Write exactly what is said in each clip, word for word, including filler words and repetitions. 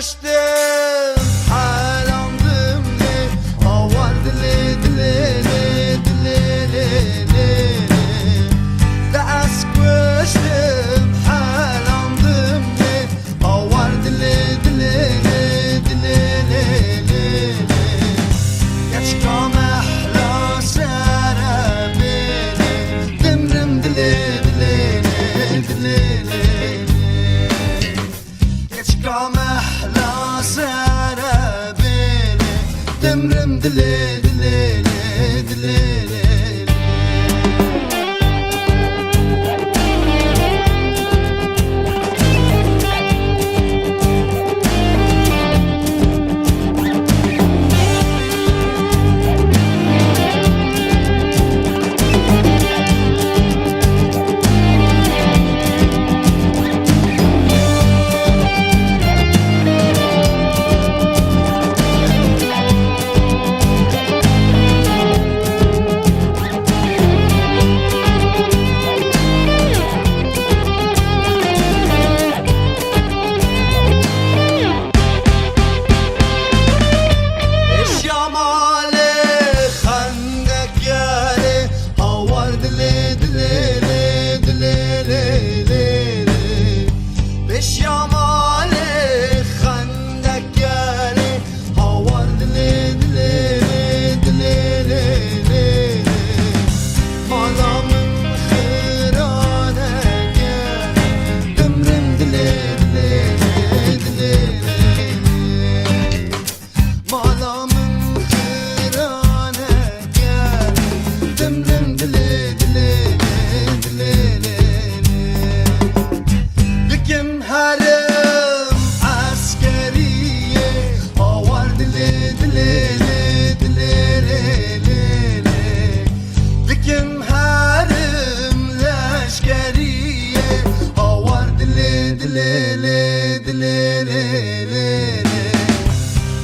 Kuştum, helandim lê, awar dilê, dilê lê, dilê lê, lê lê. De ez kuştum, helandim lê, awar dilê, dilê lê, dilê lê, lê lê. Keçika mehla serebêlê, dimrim dilê, dilê lê, dilê lê, lê. Keçika mehla serebêlê, dimrim dilê, dilê lê, dilê lê. Eşya malê xendek yare, hawar dilê, dilê lê, dilê lê, lê lê. Eşya malê xendek yare, hawar dilê, dilê lê, dilê lê, lê lê. Mala min xirane gere, dimrim dilê, dilê lê, dilê lê, lê lê. Mala min xirane gere, dimrim dilê, dilê lê, dilê lê, lê. Dikim herim eskeriyê, awar dilê, dilê lê, dilê lê, lê lê. Dikim herim leşkeriyê, awar dilê, dilê lê, dilê lê, lê lê.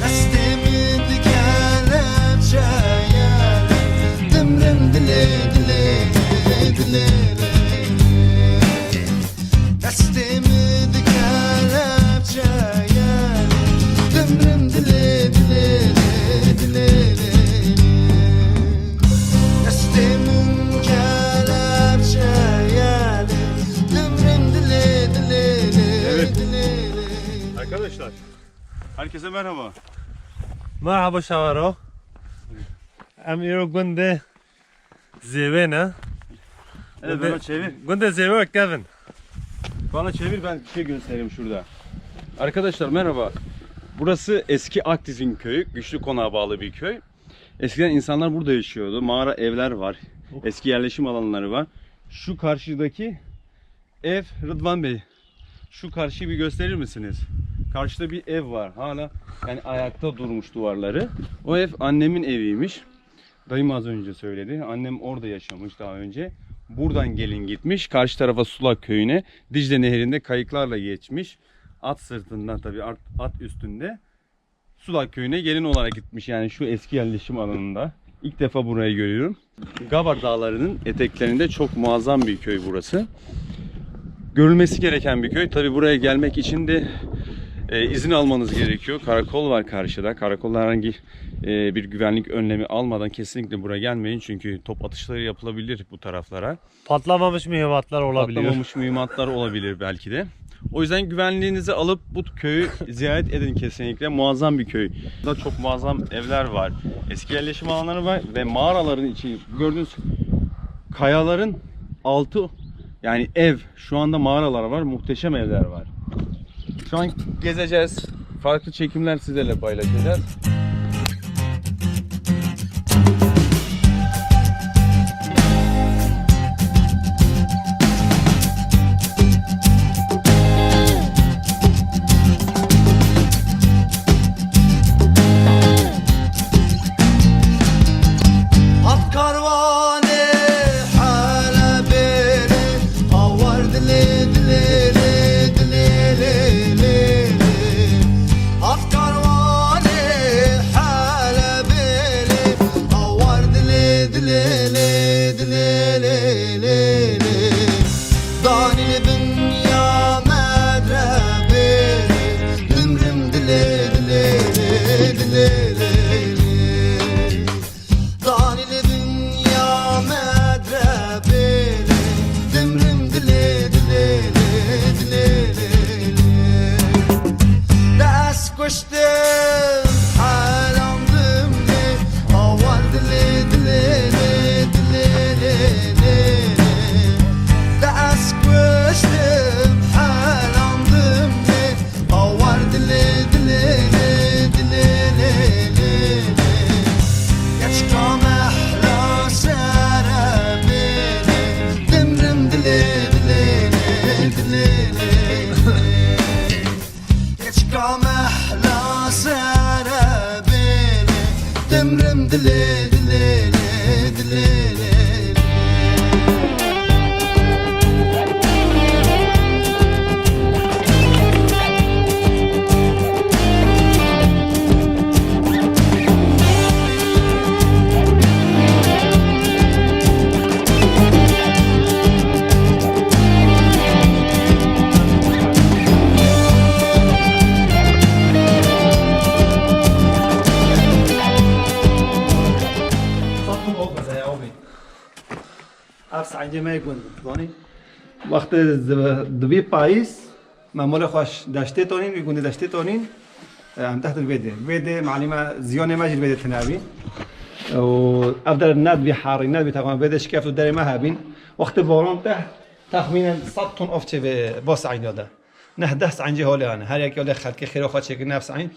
Destê min dikelepçe ye, dimrim dilê, dilê lê, dilê lê. Destê min dikelepçe ye, dimrim dilê, dilê lê, dilê lê. Destê min kelepçe ye, dimrim dilê, dilê lê, Evet. dilê lê. Arkadaşlar, herkese merhaba. Merhaba şawero. Em îro gundê Zêwê ne? Evet, Gundê, bana çevir. Gundê Zêwê kevin. Bana çevir, ben bir şey göstereyim şurada. Arkadaşlar merhaba. Burası eski Akdiz'in köyü. Güçlü Konağa bağlı bir köy. Eskiden insanlar burada yaşıyordu. Mağara evler var. Oh. Eski yerleşim alanları var. Şu karşıdaki ev, Rıdvan Bey, şu karşıyı bir gösterir misiniz? Karşıda bir ev var. Hala yani ayakta durmuş duvarları. O ev annemin eviymiş. Dayım az önce söyledi. Annem orada yaşamış daha önce. Buradan gelin gitmiş. Karşı tarafa Sulak köyüne. Dicle Nehri'nde kayıklarla geçmiş. At sırtından, tabii at, at üstünde. Sulak köyüne gelin olarak gitmiş. Yani şu eski yerleşim alanında. İlk defa burayı görüyorum. Gabar Dağları'nın eteklerinde çok muazzam bir köy burası. Görülmesi gereken bir köy. Tabii buraya gelmek için de, e, izin almanız gerekiyor. Karakol var karşıda. Karakolda herhangi, e, bir güvenlik önlemi almadan kesinlikle buraya gelmeyin. Çünkü top atışları yapılabilir bu taraflara. Patlamamış mühimmatlar olabiliyor. Patlamamış mühimmatlar olabilir belki de. O yüzden güvenliğinizi alıp bu köyü ziyaret edin kesinlikle. Muazzam bir köy. Burada çok muazzam evler var. Eski yerleşim alanları var ve mağaraların içi, gördüğünüz kayaların altı, yani ev, şu anda mağaralar var, muhteşem evler var. Şu an gezeceğiz. Farklı çekimler sizlerle paylaşacağız. At karwanê Helebê, awar dilê, dilê lê, dilê lê, lê lê. At karwanê Sere bêlê, dimrim dilê, dilê, lê, dilê, lê, lê. Ev sencê me yê gund, zanî? Wextê di-, dibî payîz, me molê xwe ş-, deştê tonîn, wî gundê deştê tonîn, e, em tehtin vê dê. Vê dê, malî me, ziyanê me jî li vê dê tine bî. Û ev der nedibî herî, nedibî teqan, vê dê şikeft û derê me hebîn. Wextê baran te, texmînen sed ton ov çê vê, bo seînda de. Neh deh seîncê holê hene. Her yekê holê xelkê xêra xwe çêkirine ev seînc.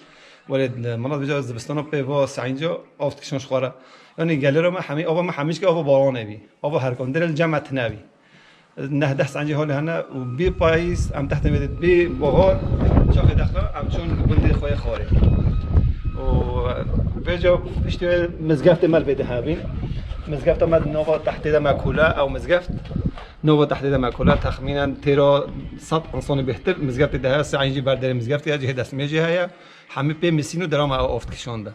Welê, e, milet vêca zivistana pê va seînca ov dikişin ji xwe re. Yanî gelê re me hemî, ava me hemî jikê ava baranê bî. Ava herkan. Derê li cem me tine bî. Neh deh seîncê holê hene û bî payîz em tehtê vê de bî bahar, çaxê dexla em çûn gundê xwe yê Xarê. Û vêca piştî wê mizgeftê me li vê de hebîn. Mizgefta me di nava tehtê de me kule, ew mizgeft nava tehtê de me kule, texmînen têra sed însanî bêhtir mizgeftê de heye, seîncî ber derê mizgeftê ye, cihê destmêjê heye, hemî pê misîn û dera me ew ov dikişande.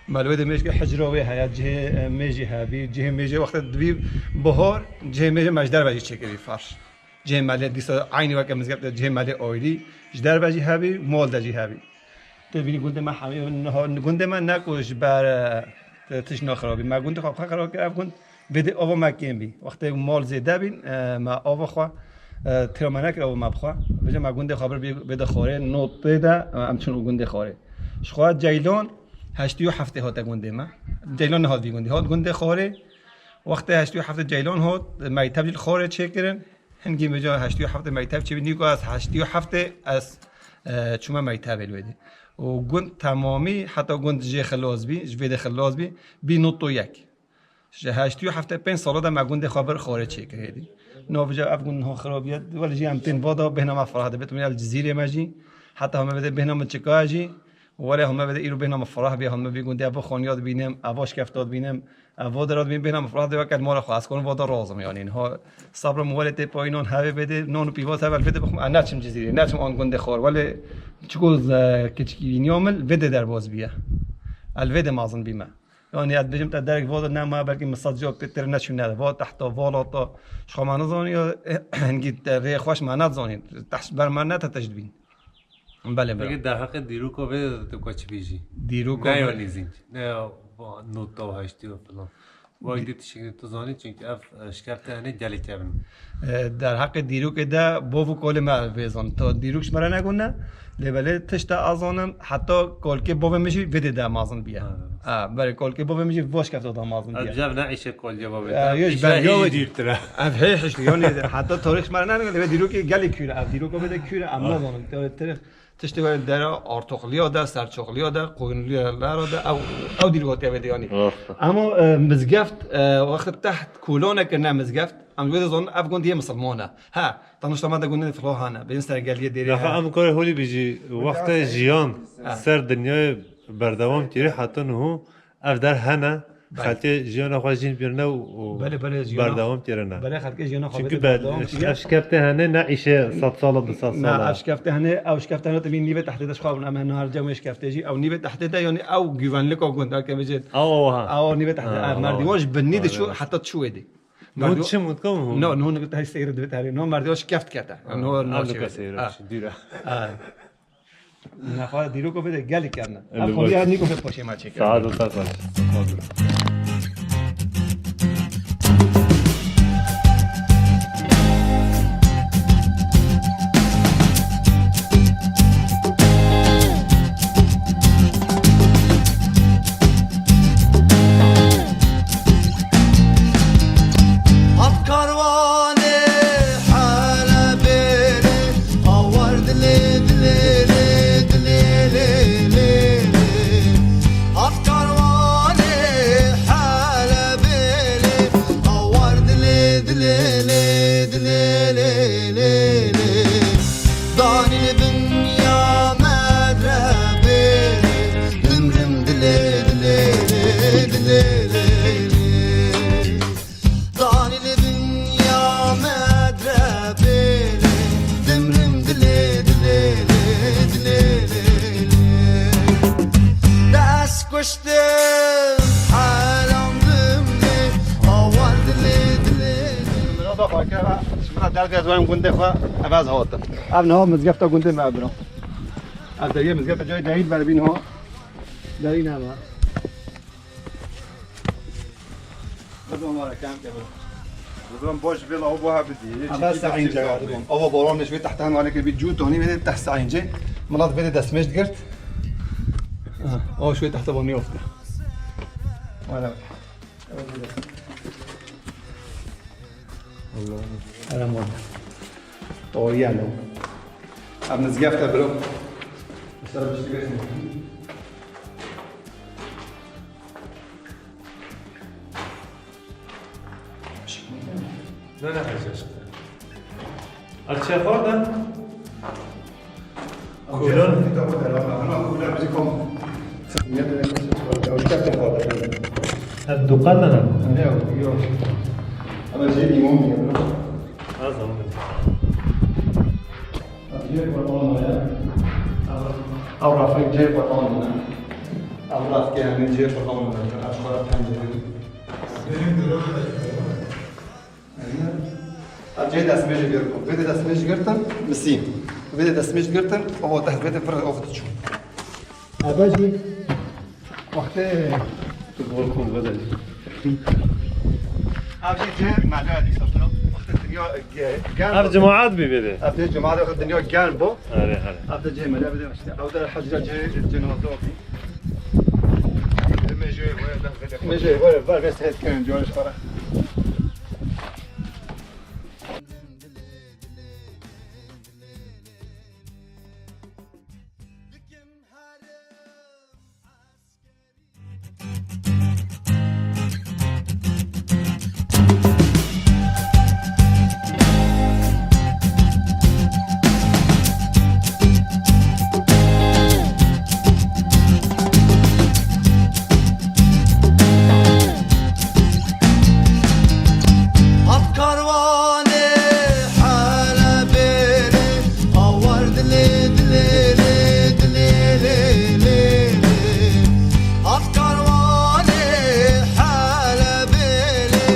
Me li wê de mêjkê hicra wê heye, cihê, e, mêjê hebî, cihê mêjê wextê dibî bihar, cihê mêjê me ji derve jî çêkirî ferş. Cihê melê dîsa eynî weke mizgeft de cihê melê ayrî, ji derve jî hebî, mal de jî hebî. Tu bînî gundê me hemî niha, gundê me ne ku ji ber, e, tişt naxirabî. Me gundê xwe bi xwe xirab kir, ev gund vê de ava me kêm bî. Wextê mal zêde bîn, e, me ava xwe, e, tira me nekir ava me bixwe. Vêca me gundê xwe bir bê, bê de Xarê, notê de, e, em çûn û gundê Xarê. Ji xwe Ceylan heştê û heftê hate gundê me. Ceylan nehat vî gundê, hat gundê Xarê. Wextê heştê û heftê Ceylan hat, mekteb jî li Xarê çêkirin. Hingî vêca heştê û heftê mekteb çêbî, nîko ez heştê û heftê ez, e, çûme mektebê li wê dî. Û gund temamî, heta gund jê xilas bî, ji vê de xilas bî, bî notê yek. Ji heştê û heftê pênc sala de me gundê xwe bir Xarê çêkir hêdî. Navêca ev gund niha xirab ye, welê jî em tên vada bêhna me fireh de bê, tu ya li Cizîrê me jî, heta heme vê de bêhna min çika ye jî, welê heme vê de îro bêhna min fireh bê, heme vê gundê ev xaniya dibînim, ev şkefta dibînim, ev vada ra dibînim, bêhna min fireh de weke mala xwe ez karim vada razim yanî. Niha sebra min welê tê payî nan hevê vê de, nan û pîvaz heve li vê de bixwim, ez neçim Cizîrê, neçim an gundê Xar, welê çiko, e, kiçikîniya min vê de derbas bîye. Ez li vê de mezin bîme. Yanî ez dibêjim te derek vada nema, belkî min sed cihok pê têr neçûne, va tehta, va lata. Ji xwe me nizanî ya, hingî te rê xweş me nedizanî. Tehş ber me ne te tişt bîn. Belê bira. Peki derheqê dîroka vê tu ka çi bêjî? Dîroka Ne vê ya nîzînc, ne ya va nota û heştê û filan. Vay dî tiştekî tu zanî, çunkî ev, e, şikefte hene gelek kevin. E, derheqê dîrokê de bov û kolê me vê zan. To dîrok ji me re negund ne, lê belê tişta ez zanim, heta kolkê bovê min jî vê dê de mezin bîye. Ha. Ha, belê kolkê bovê min jî va şikefta de mezin bîye. Ev jev ne îşe kolkê bovê E, te, yo, ji îşe ber yo hîjî dîrtir e. Ev hê hişt, yanî heta tarîx ji me re negund, lê vê dîrokê gelek kûr e. Ev dîroka vê de kûr e, em Ha. nazanin. Te, te, Tiştê were dera artoxliya de, serçoxliya de, qoyunliya de, ew, ew dîr gotiye vê de yanî. Rast e. Ama, e, mizgeft, e, wextê teht kolane kirine mizgeft, em wê de zanin ev gund yê misilman e. He, tanişta me de gundên filo hene, bên ser geliyê dêrê Daxa he. em karê holî bijî, wextê jiyan Ha. ser dinyayê berdewam kirî heta niho, Ev der hene, Belê. xelkê jiyana xwe jîn birine û, û Belê, belê, jiyana berdewam kirine. Belê, xelkê jiyana xwe Çünkü berdewam bel-, kirine. ev şikefte hene, ne îşe sed sala, du sed Na, sala. ev şikefte hene, ew şikefte hene, tebî nîvê tehdê de ji xwe bûn, em hene her cem wê şikefte jî, ew nîvê tehdê de, yanî ew güvenlika gund, her kemê jê. Awa, awa, ha. Awa nîvê tehdê, Ha, ev awa, merdiwan awa. ji binî de Belê, çû, belê. heta çû wê dî. Nû Merdiwan çi mut ka hûn? No, nû nik te seyre divê tarê. No merdiwan şikeft kete. Ha, No, no ev çi nika wê. seyre Ha. çi, dîra. Ha. Nexwe dîroko vê de gelek kevne. Ev Elbet. xwedî her nîko vê paşê me çêke. Saet û ser xweş. Hat karwanê Helebê rê, awar dilê, dilê, lê, dilê, lê, lê, lê. Hat karwanê Derdiya ez wayim gundê xwe, ev ez hatim. Ev niha mizgefta gundê me bira. Ev deriyê mizgefta cayê derî ber bîn ha. Derî ne me. Bidon wara kem ke bira. Bidon boş vê lawo bo ha bidî. Ev ez saînce ya dibon. Ava baran ne ji vê tehte hem wale ke bî cû tonî vê de teh saînce. Milat vê de destmêj digirt. Ha, o şwê tehte bo nî ofte. Wala. Erem oldu. Doğru yerle. Abi mizgefte bro. Mesela bir şey geçmiyor. Ne ne yapacağız? Açığa koy da. Kulan. Kulan bizi kom. Ev dukan da ne? Ne yok, yok. Ama şey imam ya. Az zaman. Cihê Qur'an ya. Ev rafik cihê Qur'an ne? Ev rafik yani cihê Qur'an ne? Ev para pencere. Ev cihê destmêjê girtin. Vê de destmêj girtin, misî. Vê de destmêj girtin, o deh vê de pir of diçû. Eve jî wextê tu bol xwe vede. Ev jî cihê meleya dîsa tu wextê dinya ge-, germ. Ev cemaat bî vê de. Ev cihê cemaat wextê dinya germ bo. Are, are. Ev de cihê meleya bide işte. Ew de hecra cihê cenaze wextê. Mêjê wê de vede. Mêjê wê ver vê sehet kirin cihê xwe. Hat karwanê Helebê lê, awar dilê, dilê lê, dilê lê, lê, lê. Hat karwanê Helebê lê,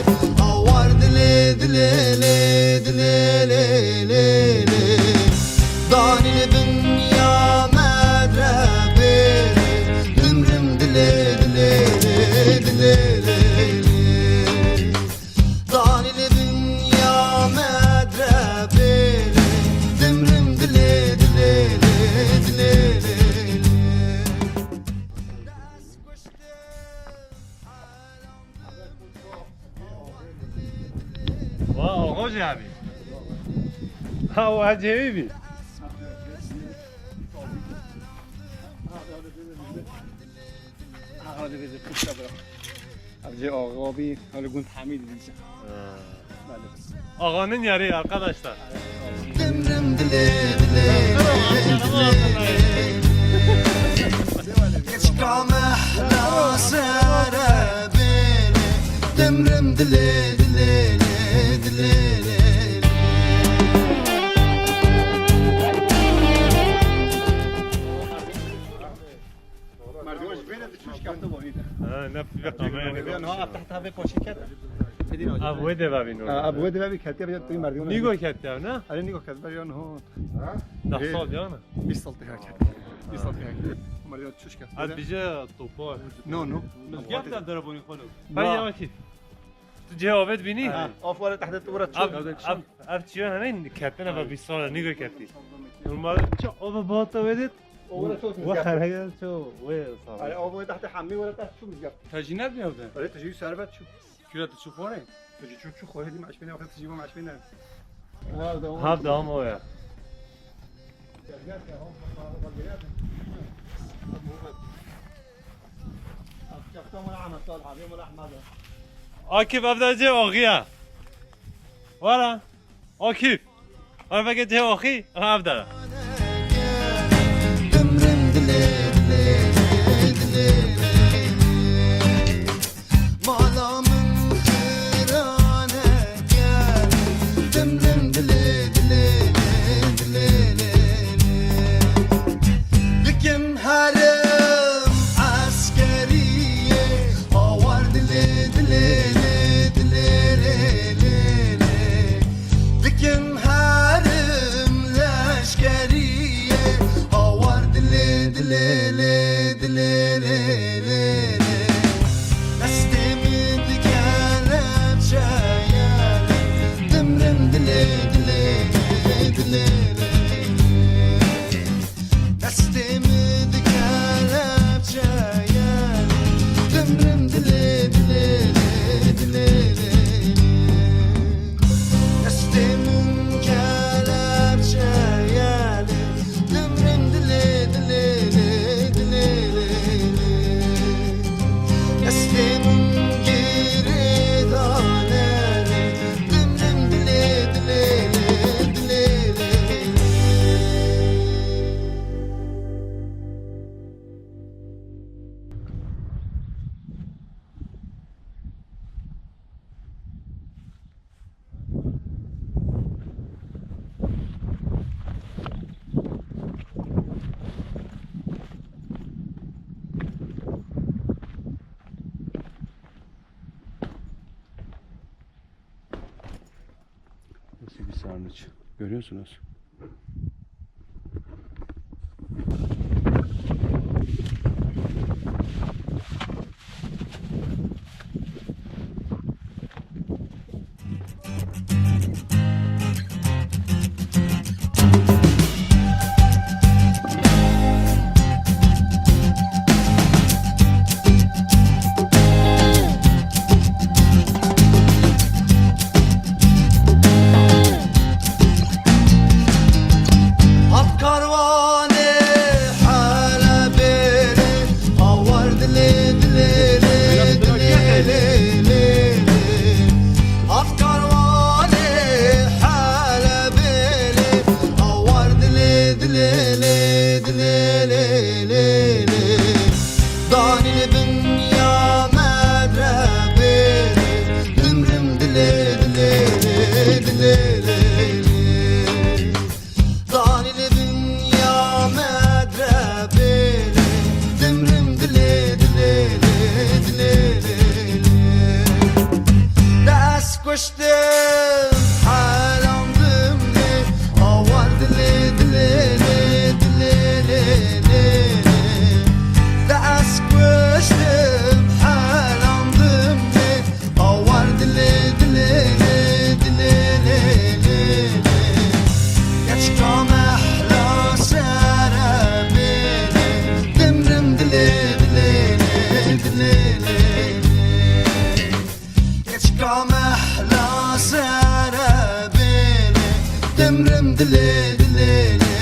awar dilê, dilê lê, dilê lê, lê, lê. Danî li bin ya me direbê lê, dimrim dilê, dilê lê, dilê lê, lê. Danî li dinya me direbê lê, dimrim dilê, dilê lê, dilê lê, lê. Wa, oxo jî hebî. Ha, o ecêbî bî. Ev cê axa bî, hali gund Hamîd dîse. Ha. Bale. Ağanın yeri arkadaşlar. Dimrim dilê, dilê, dilê. Keçika mehna sere bêlê. Dimrim dilê, dilê, dilê, dilê. Merdiwan ji bê de diçû şikafte bo vî de. Ha, ne bi kamerayê. Yan ha, ev tehta vê poçî ket. Êdî ne? Ev wê de vevî nor. Ha, ev wê de vevî ketiye, tu merdiwan. Nîgo ketiye, ne? Erê nîgo ket, ber yan ho. Ha? Deh sal ya ne? Bîst sal tê ket. Bîst sal tê ket. Merdiwan diçû şikafte. Ez bije topar. No, no. Mizgeft de derabonî xwe. Her yavaşî. Tu cihê avê dibînî? Ha, av were tehta tu were çû. Ev, ev, ev çiyo hene ketine ve bîst sal nîgo ketî. Normal çi ava bata wê dit? O were çû. Ve xerhege çû wê sal. Ay, av were tehta hemî were tehta çû mizgeft. Te jî nebî ev de? Erê, te jî serbet çû. Kira tu çû xwarê? Tu jî çû, çû xwarê dî meşbîne, wextê tu jî bo meşbîne. Ha, devam. Ha, devam o ya. Akif, ev de cê oxiya. Wara. Akif. Ev veke cê oxî, ev de. Dimrim dilê, dilê, dilê, dilê. Mala min xêrane kir, dimrim dilê, dilê, dilê, dilê, dilê. Dikim herim eskeriyê, awar dilê, dilê, lê, dilê, lê, lê, lê. Dikim Sarnıç. Görüyorsunuz. Hat karwanê Helebê lê, awar dilê, dilê, lê, dilê, lê, lê, lê. Hat karwanê Helebê lê, awar dilê, dilê, lê, dilê, lê, lê, lê. Danî li bin ya me re bêrê, dimrim dilê, dilê, lê, dilê, lê, lê. Danî li bin ya me re bêrê, dimrim dilê, dilê, lê, dilê, lê, lê. Dest kuştim, helandim lê, awar dilê, dilê, lê, dilê, lê, lê, lê. Dest kuştim, helandim lê, awar dilê, dilê, lê, dilê, lê, lê, lê. Keçika mehla sere bêrê, dimrim dilê, dilê, lê, dilê, lê, lê. Keçika mehla sere bêrê, dimrim dilê, dilê, lê,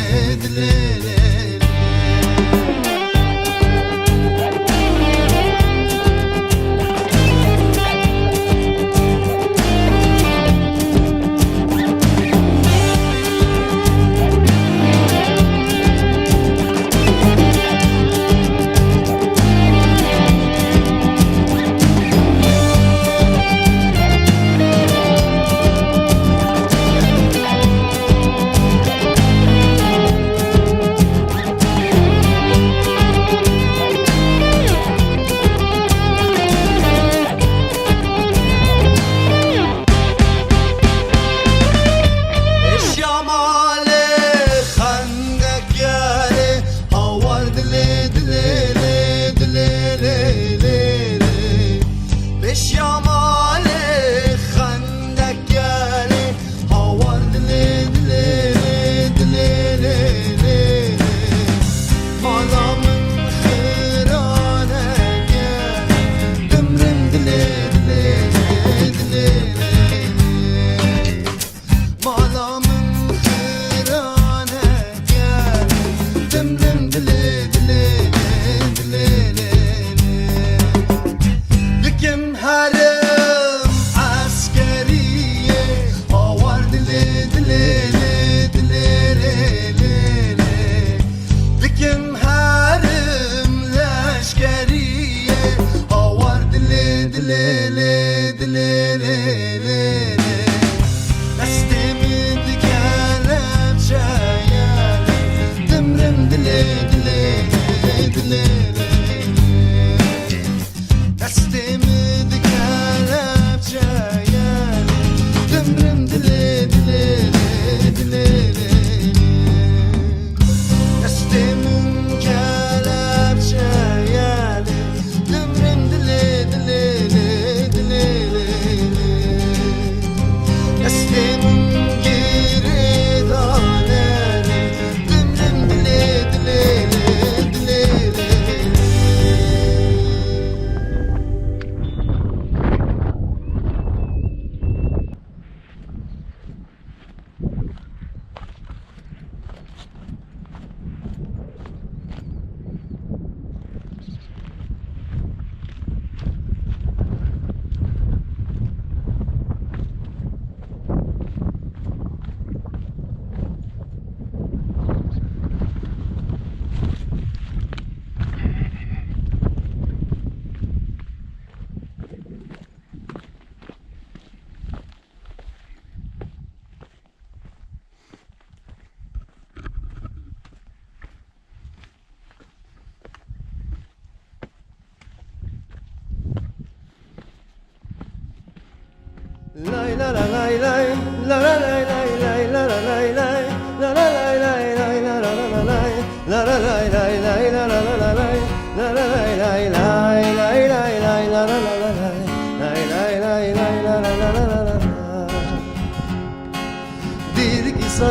dilê, lê, lê.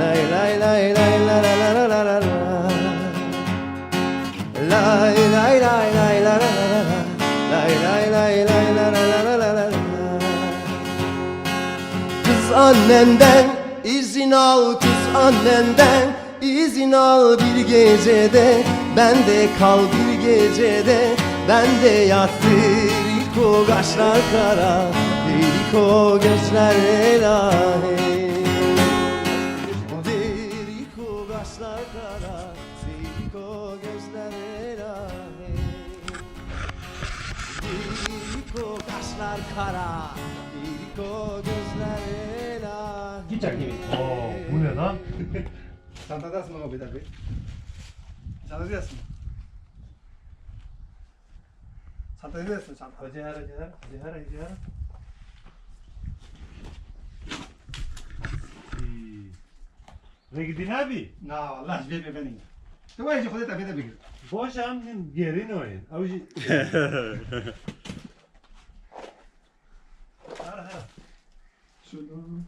Lay lay lay lay la la la la la la la. Lay lay lay lay la la la la la. Lay lay lay lay la la la la la la la. Kız annenden izin al, kız annenden izin al bir gecede. Bende kal bir gecede. Bende yat, Federico, kaşlar kara, Federico, gözler ela hey. Federico, kaşlar kara, Federico, gözler ela hey. Federico, kaşlar kara, Federico, gözler ela hey. Git çekeyim. Oo, bu ne lan? Çanta dest mi o bir de bir? Çanta dest mi? Çanta dest mi? Çanta. Hadi her, hadi her, hadi her, hadi her. Rêgidî nabî? Na, wallah, ji vê bêvenî ne. Tu wê jî xwedê te vê de bigir. Baş em hin gêrîn oyên. Ew jî. Her, her. Şunu.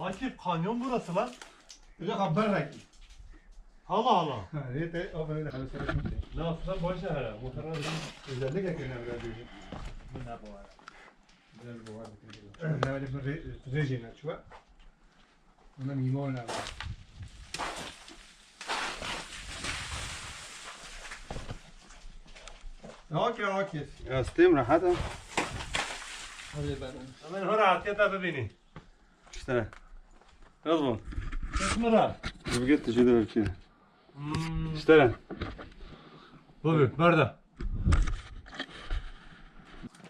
Akif, kanyon burası lan. Öyle haber rakı. Hala hala. Ha, rete, o böyle halı sarı çok. Ne yapsın, boş ver hele. Muhtemelen özellikle köyüne biraz büyüdüm. Bu ne bu ara? Biraz bu var. Ne öyle bir re-, rejine çuva. Ona mîmon lazim. Rahat ya, rahat kes. Ya, stêm rahat ha. Hadi ben. Hemen o rahatiyete bibînî. İşte ne? Nasıl bu? Kısmı rahat. Dur git, şu da ölçüyor. Hmm. İşte ne? Bobby, berda.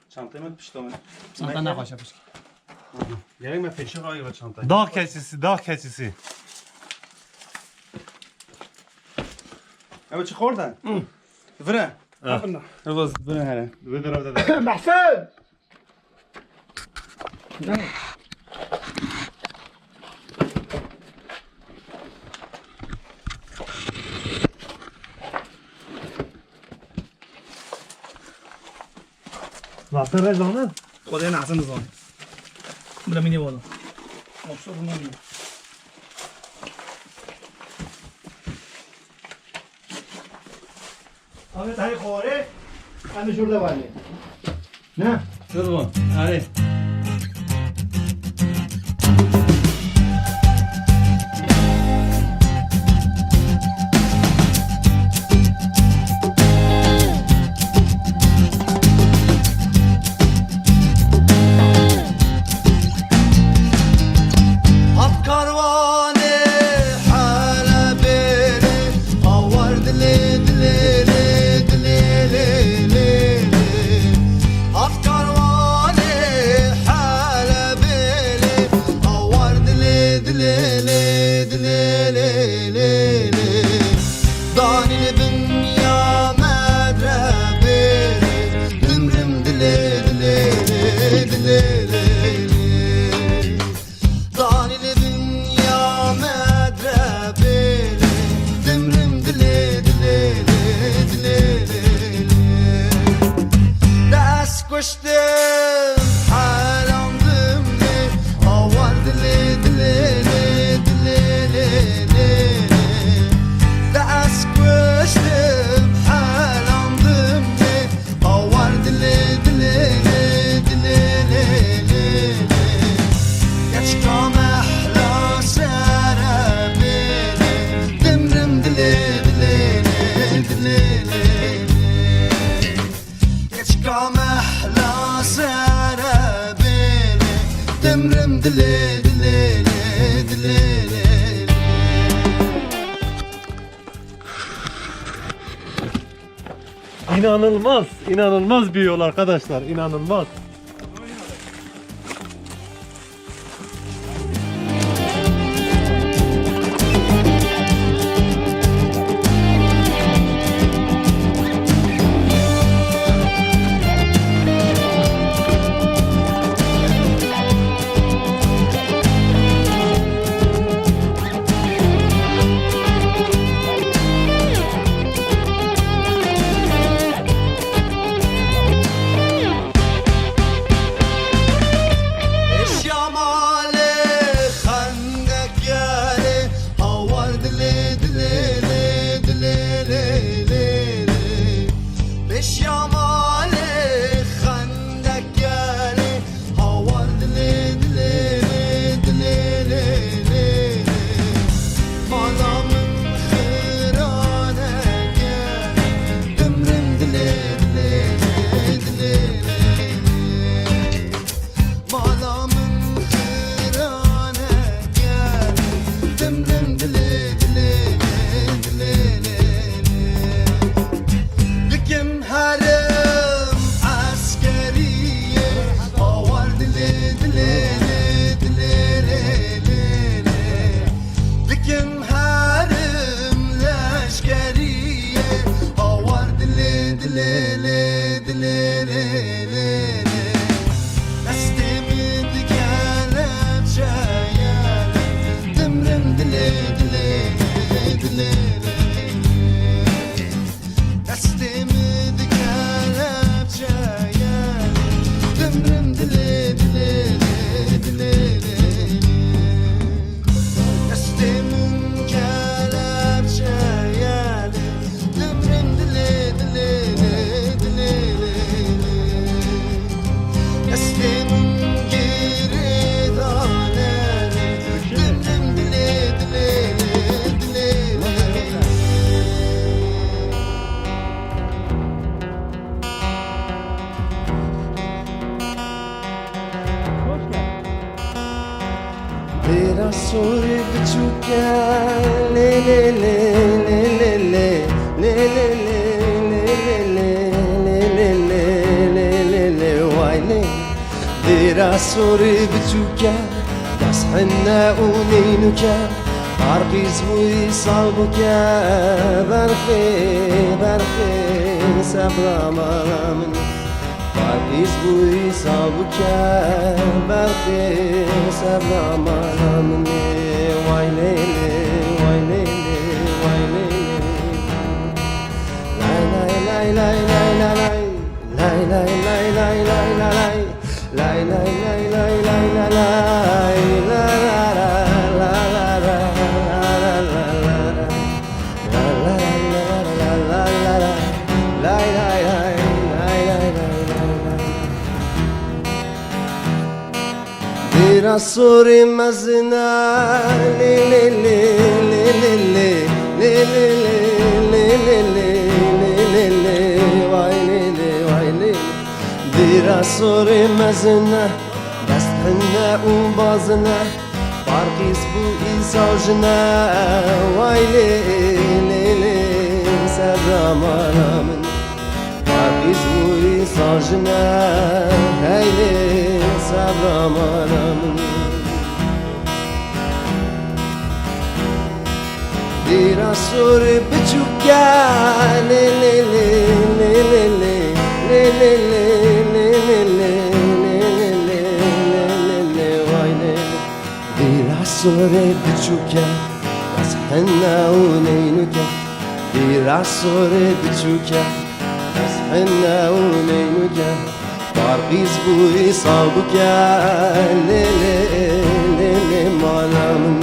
Çantayı mı pişti mi? Çanta ne başa pişti? Gerek mi peşin var ya çantayı? Dağ keçisi, dağ keçisi. Ev çi xorda? Hı. Vire. Ha. Bakın da. Ev az vire hele. Vire, vire, vire. Mahsun! Nasıl rezanı? Xwedê nahsin dizanî. Bila mînê wala. Maqsud rûnanî. Ahmet, hayır, xorê. Em şurada var ne? Ne? Dur bu. Hadi. Hat karwanê Helebê lê, awar dilê, dilê lê, dilê lê, lê lê. Hat karwanê İnanılmaz, inanılmaz bir yol arkadaşlar, inanılmaz. Eşya malê xendek yarê, hawar dilê dilê lê dilê lê lê lê. Eşya malê xendek yarê, hawar dilê dilê lê dilê lê lê lê. Mala min xirane gerê, dimrim dilê dilê lê dilê lê lê. Mala min xirane gerê, dimrim dilê dilê lê dilê lê lê. Dikim herim eskeriyê, hawar dilê dilê lê dilê lê lê lê. Dikim herim leşkeriyê, hawar dilê dilê lê dilê lê lê lê. Destê min dikelepçeye, dimrim dilê dilê lê dilê lê. Destê min dikelepçeye, dimrim dilê dilê lê dilê lê. Destê min kelepçeye, dimrim dilê dilê lê dilê lê. Destê min girêdane, dimrim dilê dilê lê dilê lê. Dêra sorê biçûk e, lê lê lê, lê lê lê, lê lê lê, lê lê lê, lê lê lê, lê lê lê, lê lê lê, way lê. Dêra sorê biçûk e, dest hene û nînûk e, barqîz bûyî sal bûke, berxê, berxê, sebra mala min. Barqîz bûyî sal bûke, berxê, sebra mala min ê. Way lê lê, way lê lê, way lê lê. Lay lay lay lay lay lay lay. Lay lay lay lay lay lay lay. Lay lay lay lay lay lay lay. La la la la la la la la la. La la la la la la la. Lay lay lay lay lay lay lay. Dêra sorê mezin e, lê lê lê, lê lê lê, lê lê lê, lê lê lê, lê lê lê, way lê lê, way lê. Dêra sorê mezin e, dest hene û bazin e, barqîz bû îsal jin e, way lê lê lê, sebra mala min. Barqîz bûyî sal jin e, hey lê, sebra mala min. Dêra sorê biçûk e, lê lê lê, lê lê lê, lê lê lê, lê lê lê, lê lê lê, lê lê lê, way lê lê. Dêra sorê biçûk e, dest hene û nînûk e. Dêra sorê biçûk e, dest hene û nînûk e. Barqîz bûyî sal bûke, lê lê, lê lê mala min.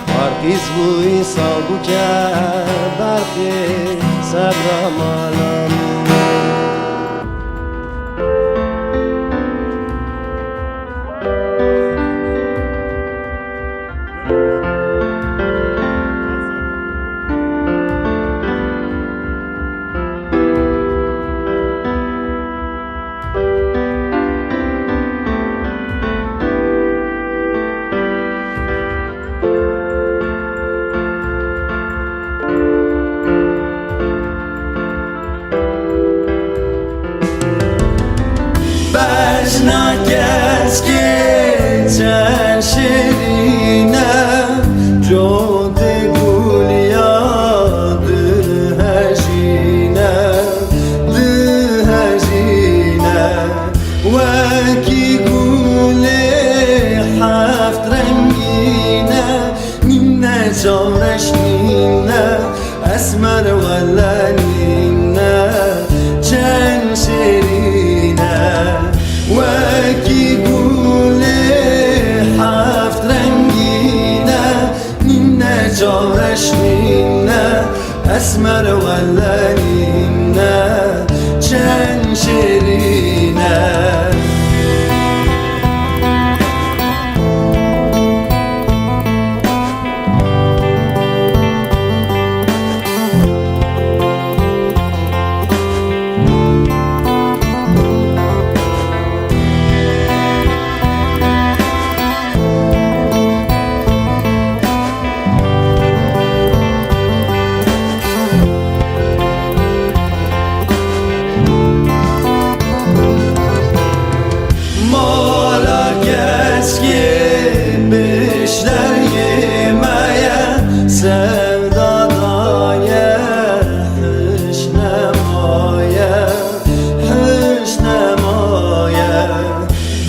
Barqîz bûyî sal bûke, berxê, sebra mala min. Çavreş nîne, esmer wele nîne, çend şêrîne, wekî gulê heft rengîne, nîne çavreş nîne, esmer wele nîne, çend şêrîne. Mala keşkê pêşderiyê me ye, sevda daye, hiş nemaye, hiş nemaye.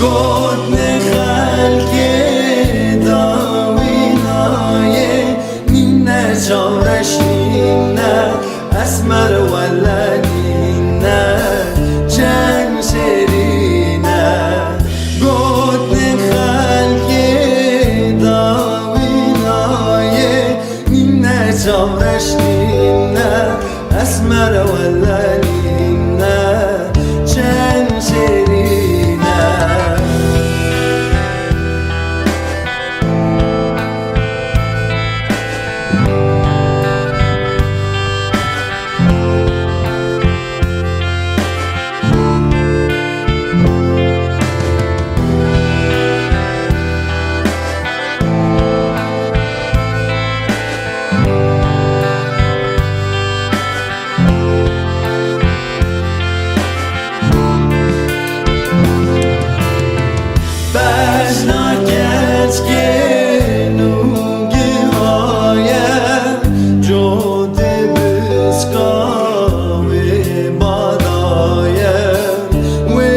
Gotinê xelkê dawî nayê, nîne çavreş nîne, esmer wele nîne, çend şêrîne. Gotinê xelkê dawî nayê, nîne çavreş nîne, esmer wele nîne, çend şêrîne. Bejna keşkê nû gihaye, codê biska wê badaye, wê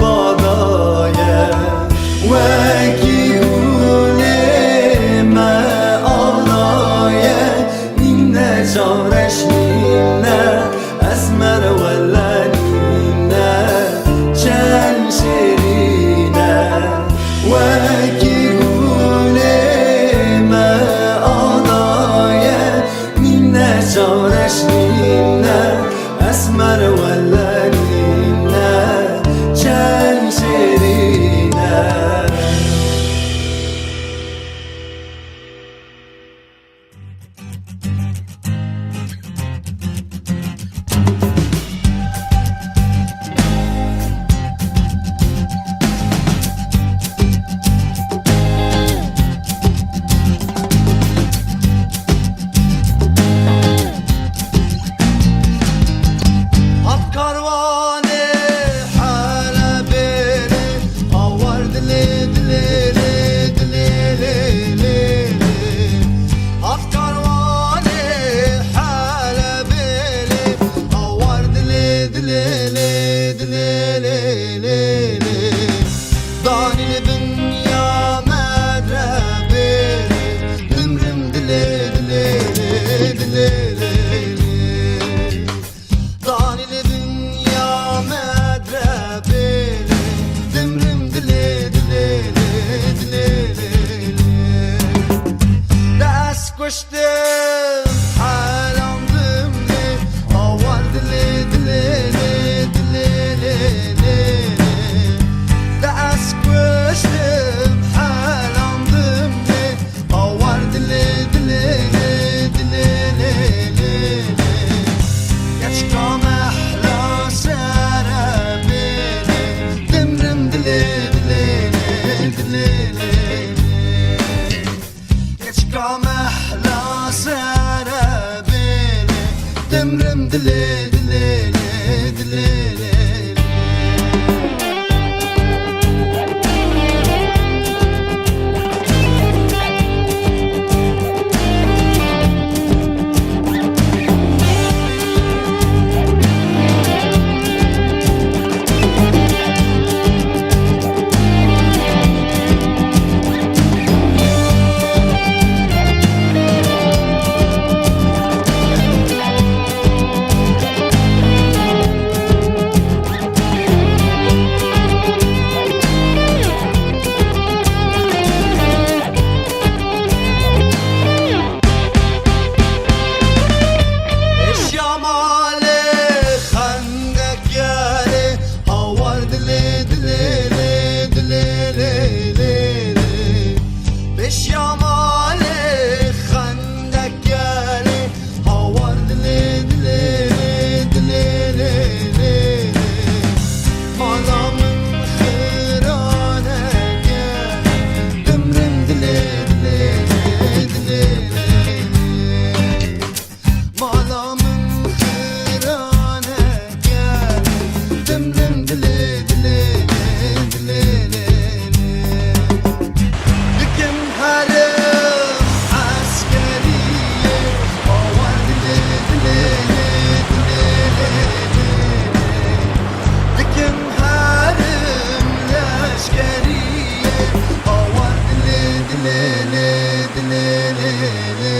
badaye. Wekî gulê me anaye, nîne çavreş nîne, esmer wele nîne, çend şêrîne. Wekî gulê me anaye, nîne çavreş nîne, esmer wele nîne, çend şêrîne. Hat karwanê Helebê lê, awar dilê, dilê lê, dilê lê, lê lê. Hat karwanê Helebê lê, awar dilê, dilê lê, dilê lê, lê lê. Danî li bin ya me re bêrê, dimrim dilê, dilê lê, dilê lê, lê. Danî li bin ya me re bêrê, dimrim dilê, dilê lê, dilê lê, lê. Dest kuştim, helandim lê, awar dilê, dilê lê, dilê lê, lê lê. Te ez kuştim, helandim lê, awar dilê, dilê lê, dilê lê, lê lê. Keçika mehla sere bêrê, dimrim dilê, dilê lê, dilê lê, lê. Keçika mehla sere bêrê, dimrim dilê, dilê lê, dilê lê, lê. Ya malê xendekerê, hawar dilê, dilê, dilê, dilê, dilê. Mala min xiraneke, dimrim dilê, dilê, dilê, dilê. Mala min xiraneke, dimrim dilê, dilê, dilê, dilê. Dikim herim eskeriyê, bawer dilê, dilê, dilê, dilê. Dikim herim leşkeriyê, bawer dilê, dilê, dilê, dilê.